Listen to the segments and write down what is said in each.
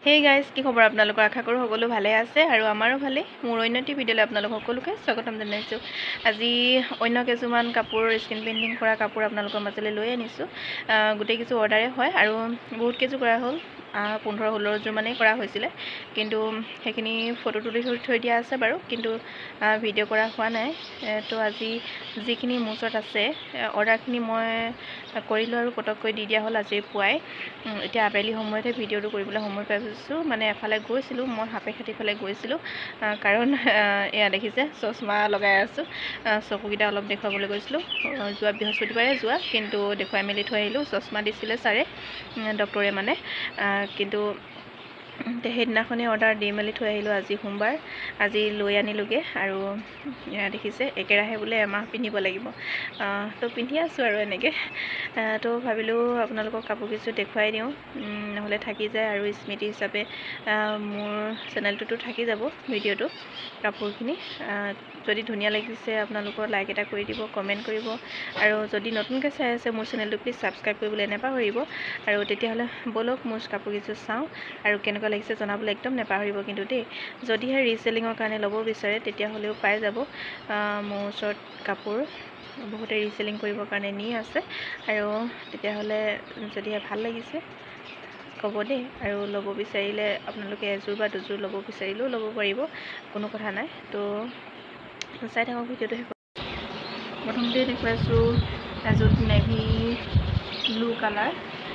Hey guys, কি খবৰ আপোনালোকৰ? আশা কৰোঁ সকলো ভালে আছে আৰু আমাৰো ভালে। মোৰ অন্য এটি ভিডিঅ'লৈ আপোনালোক সকলোকে স্বাগতম জনাইছোঁ। আজি অন্য কিছুমান কাপোৰ স্ক্ৰীন পেইণ্টিং কৰা কাপোৰ আপোনালোকৰ মাজলৈ লৈ আনিছোঁ। গোটেই কিছু অৰ্ডাৰে হয় আৰু বহুত কেইযোৰ কৰা হ'ল, 15-16 যোৰ মানেই কৰা হৈছিলে, কিন্তু সেইখিনি ফটো তুলি থৈ দিয়া আছে বাৰু, কিন্তু ভিডিঅ' কৰা হোৱা নাই। তো আজি যিখিনি মোৰ ওচৰত আছে অৰ্ডাৰখিনি মই কৰিলোঁ আৰু পটককৈ দি দিয়া হ'ল আজি পুৱাই। এতিয়া আবেলি সময়তহে ভিডিঅ'টো কৰিবলৈ সময় পাইছোঁ, মানে এফালে গৈছিলোঁ মই, সাপেখাতিৰ ফালে গৈছিলোঁ, কাৰণ এয়া দেখিছে চশমা লগাই আছোঁ, চকুকেইটা অলপ দেখুৱাবলৈ গৈছিলোঁ। যোৱা বৃহস্পতিবাৰে যোৱা, কিন্তু দেখুৱাই মেলি থৈ আহিলোঁ। চশমা দিছিলে ছাৰে, ডক্টৰে মানে, কিন্তু সেইদিনাখনেই অৰ্ডাৰ দি মেলি থৈ আহিলোঁ। আজি সোমবাৰ, আজি লৈ আনিলোগৈ আৰু এয়া দেখিছে একেৰাহে বোলে এমাহ পিন্ধিব লাগিব, তো পিন্ধি আছোঁ আৰু এনেকৈ। তো ভাবিলোঁ আপোনালোকক কাপোৰ কিছু দেখুৱাই দিওঁ, নহ'লে থাকি যায় আৰু স্মৃতি হিচাপে মোৰ চেনেলটোতো থাকি যাব ভিডিঅ'টো। কাপোৰখিনি যদি ধুনীয়া লাগিছে আপোনালোকৰ লাইক এটা কৰি দিব, কমেণ্ট কৰিব, আৰু যদি নতুনকৈ চাই আছে মোৰ চেনেলটো প্লিজ ছাবস্ক্ৰাইব কৰিবলৈ নাপাহৰিব। আৰু তেতিয়াহ'লে ব'লক মোৰ কাপোৰ কিছু চাওঁ আৰু কেনেকুৱা লাগিছে জনাবলৈ একদম নাপাহৰিব কিন্তু দেই। যদিহে ৰিচেলিঙৰ কাৰণে ল'ব বিচাৰে তেতিয়াহ'লেও পাই যাব মোৰ ওচৰত কাপোৰ, বহুতে ৰিচেলিং কৰিবৰ কাৰণে নি আছে। আৰু তেতিয়াহ'লে যদিহে ভাল লাগিছে ক'ব দেই, আৰু ল'ব বিচাৰিলে আপোনালোকে এযোৰ বা দুযোৰ ল'ব বিচাৰিলেও ল'ব পাৰিব, কোনো কথা নাই। তো চাই থাকক ভিডিঅ'টো শেষ। প্ৰথমতে দেখুৱাইছোঁ এযোৰ নেভি ব্লু কালাৰ,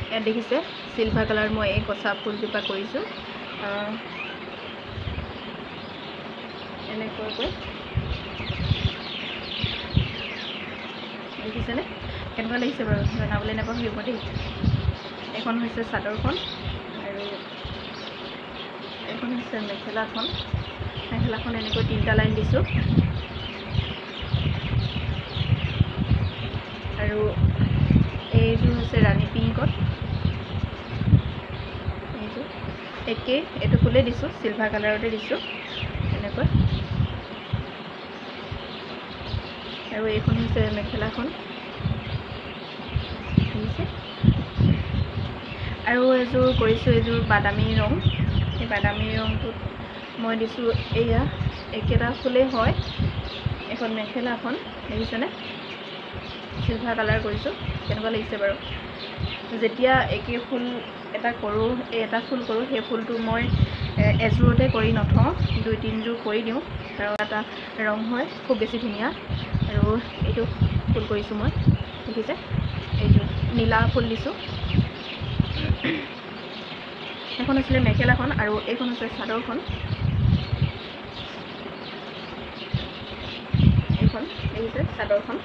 ইয়াত দেখিছে চিলভাৰ কালাৰ মই এই কচা ফুলজোপা কৰিছোঁ এনেকুৱাকৈ, দেখিছেনে কেনেকুৱা লাগিছে বাৰু জনাবলৈ নাপাহৰিব দেই। এইখন হৈছে চাদৰখন আৰু এইখন হৈছে মেখেলাখন। মেখেলাখন এনেকৈ তিনিটা লাইন দিছোঁ আৰু এইযোৰ হৈছে ৰাণী পিংকত, এইযোৰ একেই, এইটো ফুলেই দিছোঁ, চিলভাৰ কালাৰতে দিছোঁ এনেকৈ। আৰু এইখন হৈছে মেখেলাখন, দেখিছে। আৰু এযোৰ কৰিছোঁ, এইযোৰ বাদামী ৰং, এই বাদামী ৰংটোত মই দিছোঁ এয়া একেটা ফুলেই হয়, এখন মেখেলাখন দেখিছেনে, চিলভাৰ কালাৰ কৰিছোঁ। কেনেকুৱা লাগিছে বাৰু? যেতিয়া একে ফুল এটা কৰোঁ, এই এটা ফুল কৰোঁ, সেই ফুলটো মই এযোৰতে কৰি নথওঁ, 2-3যোৰ কৰি দিওঁ আৰু এটা ৰং হয় খুব বেছি ধুনীয়া। আৰু এইটো ফুল কৰিছোঁ মই, দেখিছে এইযোৰ নীলা ফুল দিছোঁ। এখন আছিলে মেখেলাখন আৰু এইখন হৈছে চাদৰখন, এইখন দেখিছে চাদৰখন।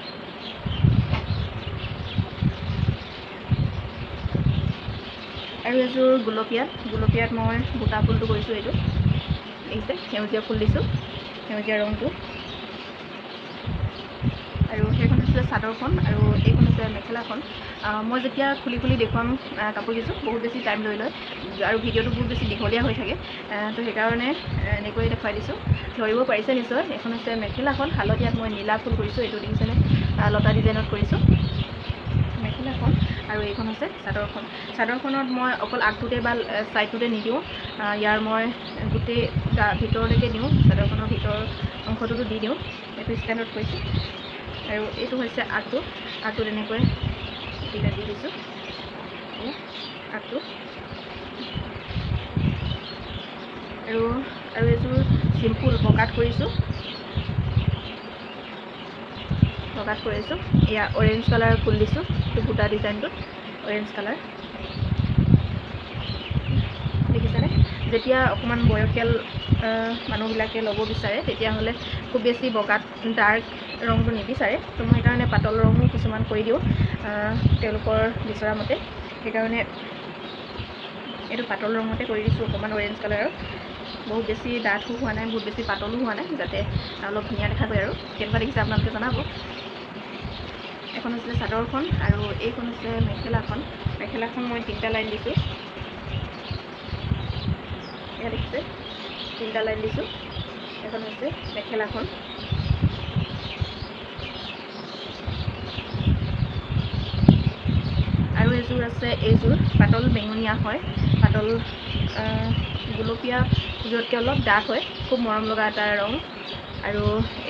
আৰু এযোৰ গুলপীয়াত, গুলপীয়াত মই বুটা ফুলটো কৰিছোঁ, এইটো দেখিছে সেউজীয়া ফুল দিছোঁ, সেউজীয়া ৰংটো। আৰু সেইখন হৈছিলে চাদৰখন আৰু এইখন হৈছে মেখেলাখন। মই যেতিয়া খুলি খুলি দেখুৱাম কাপোৰ কেইযোৰ বহুত বেছি টাইম লৈ লয় আৰু ভিডিঅ'টো বহুত বেছি দীঘলীয়া হৈ থাকে, তো সেইকাৰণে এনেকৈয়ে দেখুৱাই দিছোঁ, ধৰিব পাৰিছে নিশ্চয়। এইখন হৈছে মেখেলাখন, হালধীয়াত মই নীলা ফুল কৰিছোঁ, এইটো দেখিছেনে লতা ডিজাইনত কৰিছোঁ মেখেলাখন। আৰু এইখন হৈছে চাদৰখন। চাদৰখনত মই অকল আগটোতে বা ছাইডটোতে নিদিওঁ, ইয়াৰ মই গোটেই ভিতৰলৈকে দিওঁ, চাদৰখনৰ ভিতৰৰ অংশটোতো দি দিওঁ, এইটো ষ্টেণ্ডত কৰিছোঁ। আৰু এইটো হৈছে আগটো, আগটো তেনেকৈ দি দিছোঁ আগটো। আৰু আৰু এযোৰ চিম্পুল বগাত কৰিছোঁ, বগাত কৰিছোঁ, এয়া অৰেঞ্জ কালাৰ ফুল দিছোঁ, এইটো বুটা ডিজাইনটোত অৰেঞ্জ কালাৰ, দেখিছেনে। যেতিয়া অকণমান বয়সীয়াল মানুহবিলাকে ল'ব বিচাৰে তেতিয়াহ'লে খুব বেছি বগাত ডাৰ্ক ৰংটো নিবিচাৰে, তো মই সেইকাৰণে পাতল ৰঙো কিছুমান কৰি দিওঁ তেওঁলোকৰ বিচৰা মতে, সেইকাৰণে এইটো পাতল ৰঙতে কৰি দিছোঁ, অকণমান অৰেঞ্জ কালাৰৰ, বহুত বেছি ডাঠো হোৱা নাই, বহুত বেছি পাতলো হোৱা নাই, যাতে অলপ ধুনীয়া দেখা গৈ। আৰু কেনেকুৱা দেখিছে আপোনালোকে জনাব। এখন হৈছিলে চাদৰখন আৰু এইখন হৈছে মেখেলাখন। মেখেলাখন মই তিনিটা লাইন দিছোঁ, এয়া দেখিছে তিনিটা লাইন দিছোঁ। এখন হৈছে মেখেলাখন। আৰু এযোৰ আছে, এইযোৰ পাতল বেঙুনীয়া হয়, পাতল গুলপীয়া যোৰতকৈ অলপ ডাৰ্ক হয়, খুব মৰম লগা এটা ৰং। আৰু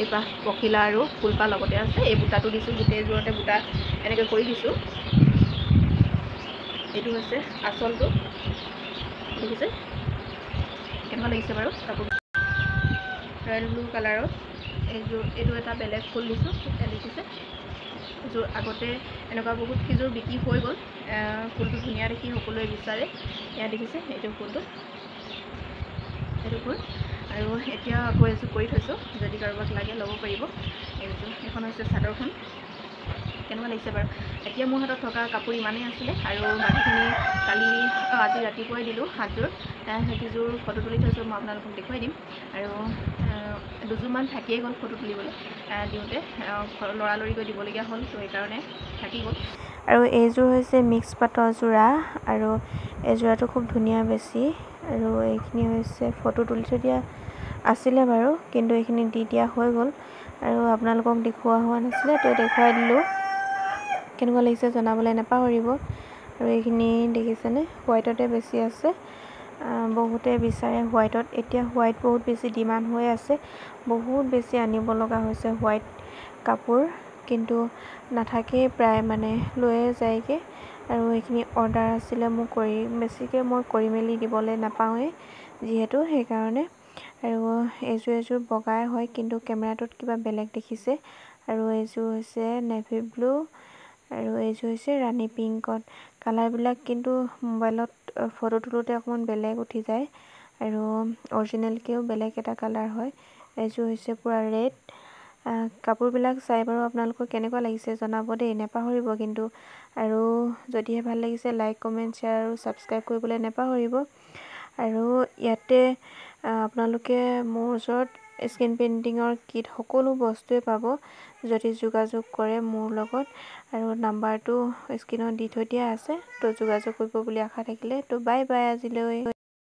এইপাহ পখিলা আৰু ফুলপাহ লগতে আছে। এই বুটাটো দিছোঁ, গোটেই যোৰতে বুটা এনেকৈ কৰি দিছোঁ। এইটো হৈছে আচলটো, দেখিছে কেনেকুৱা লাগিছে বাৰু কাপোৰ। ৰয়েল ব্লু কালাৰত এইযোৰ, এইটো এটা বেলেগ ফুল দিছোঁ, দেখিছে। যোৰ আগতে এনেকুৱা বহুত কেইযোৰ বিক্ৰী হৈ গ'ল। ফুলটো ধুনীয়া দেখি সকলোৱে বিচাৰে। এয়া দেখিছে এইটো ফুলটো, এইটো ফুল। আৰু এতিয়া আকৌ এযোৰ কৰি থৈছোঁ, যদি কাৰোবাক লাগে ল'ব পাৰিব। এইযোৰ, এইখন হৈছে চাদৰখন, কেনেকুৱা লাগিছে বাৰু। এতিয়া মোৰ হাতত থকা কাপোৰ ইমানেই আছিলে আৰু বাকীখিনি কালি আজি ৰাতিপুৱাই দিলোঁ 7যোৰ। সেইকেইযোৰ ফটো তুলি থৈছোঁ, মই আপোনালোকক দেখুৱাই দিম। আৰু দুযোৰমান থাকিয়ে গ'ল ফটো তুলিবলৈ দিওঁতে, লৰালৰিকৈ দিবলগীয়া হ'ল, তো সেইকাৰণে থাকি গ'ল। আৰু এইযোৰ হৈছে মিক্স পাটৰ যোৰা আৰু এই যোৰাটো খুব ধুনীয়া বেছি। আৰু এইখিনি হৈছে ফটো তুলি থৈ দিয়া আছিলে বাৰু, কিন্তু এইখিনি দি দিয়া হৈ গ'ল আৰু আপোনালোকক দেখুওৱা হোৱা নাছিলে, তো দেখুৱাই দিলোঁ। কেনেকুৱা লাগিছে জনাবলৈ নাপাহৰিব। আৰু এইখিনি দেখিছেনে, হোৱাইটতে বেছি আছে, বহুতে বিচাৰে হোৱাইটত। এতিয়া হোৱাইট বহুত বেছি ডিমাণ্ড হৈ আছে, বহুত বেছি আনিব লগা হৈছে হোৱাইট কাপোৰ, কিন্তু নাথাকেই প্ৰায়, মানে লৈয়ে যায়গৈ। আৰু এইখিনি অৰ্ডাৰ আছিলে মোৰ কৰি, বেছিকৈ মই কৰি মেলি দিবলৈ নাপাওঁৱেই যিহেতু, সেইকাৰণে। আৰু এইযোৰ বগাই হয়, কিন্তু কেমেৰাটোত কিবা বেলেগ দেখিছে। আৰু এইযোৰ হৈছে নেভি ব্লু আৰু এইযোৰ হৈছে ৰাণী পিংকত। কালাৰবিলাক কিন্তু মোবাইলত ফটো তোলোঁতে অকণমান বেলেগ উঠি যায় আৰু অৰিজিনেলকৈও বেলেগ এটা কালাৰ হয়। এইযোৰ হৈছে পূৰা ৰেড। কাপোৰবিলাক চাই বাৰু আপোনালোকৰ কেনেকুৱা লাগিছে জনাব দেই, নাপাহৰিব কিন্তু। আৰু যদিহে ভাল লাগিছে লাইক, কমেণ্ট, শ্বেয়াৰ আৰু ছাবস্ক্ৰাইব কৰিবলৈ নাপাহৰিব। আৰু ইয়াতে আপোনালোকে মোৰ ওচৰত স্ক্ৰীণ পেইণ্টিঙৰ কিট সকলো বস্তুৱে পাব যদি যোগাযোগ কৰে মোৰ লগত। আৰু নাম্বাৰটো স্ক্ৰীণত দি থৈ দিয়া আছে, তো যোগাযোগ কৰিব বুলি আশা থাকিলে। তো বাই বাই আজিলৈ।